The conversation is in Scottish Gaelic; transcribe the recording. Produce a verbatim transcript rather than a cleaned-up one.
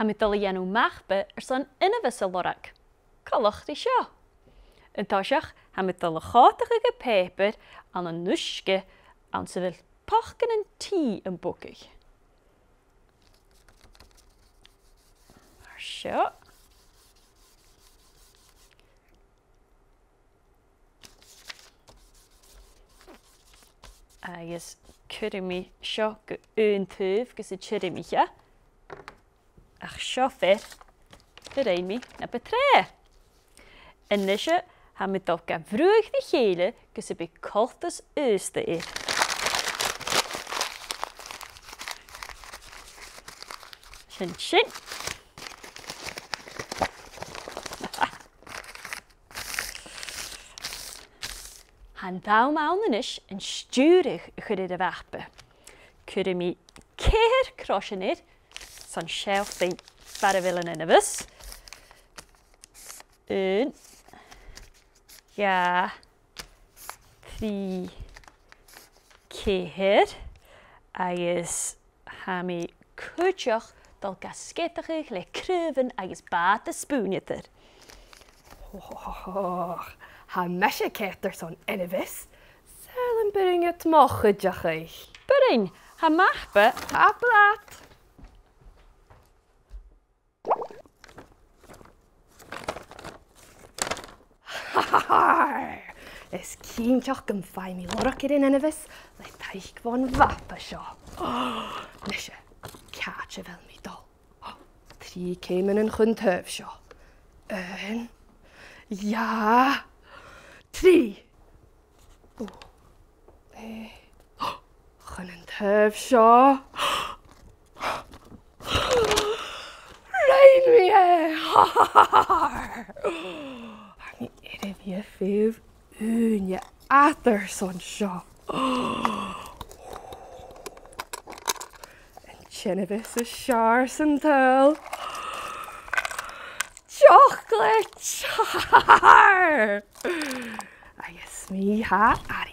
Tha mi a' dol a dhèanamh mapa airson ionmhas a lorg. Coltach ri seo. An toiseach, tha mi a' dol a chòmhdachadh am pàipear ann an uisge anns a bheil pocannan tì am bogadh. Mar seo. Agus cuiridh mi seo gu aon taobh gus an tiormaicheas e. Ach seo fear a rinn mi na bu tràithe. A-nise, tha mi a' dol ga bhruthadh ri chèile gus am bi coltas aosta air. Sin sin. Tha an t-àm ann a-nis an stiùireadh a chur air a' mhapa. Cuiridh mi ceithir croisean air, son sealltainn far a bheil an ionmhas. Aon, dhà, trì, ceithir, agus tha mi cuideachd a' dol ga sgeadachadh le craobhan agus bàta spùinneadair. Tha mise ceart airson ionmhas. Saoil am b' urrainn dhut mo chuideachadh? B' urrainn, tha mapa. Tapadh leat. Is cinnteach gum faigh mi lorg air an ionmhas le taic bhon mhapa seo. Nise, càit a bheil mi a' dol? Trì ceumannan chun taobh seo. Aon, dhà, trì. Ò, eh, chun an taobh seo. Rinn mi e! Tha mi air a bhith a' feitheamh ùine fhada airson seo. An t-ionmhas as fheàrr san t-saoghal. Chocolate! Agus mi tha air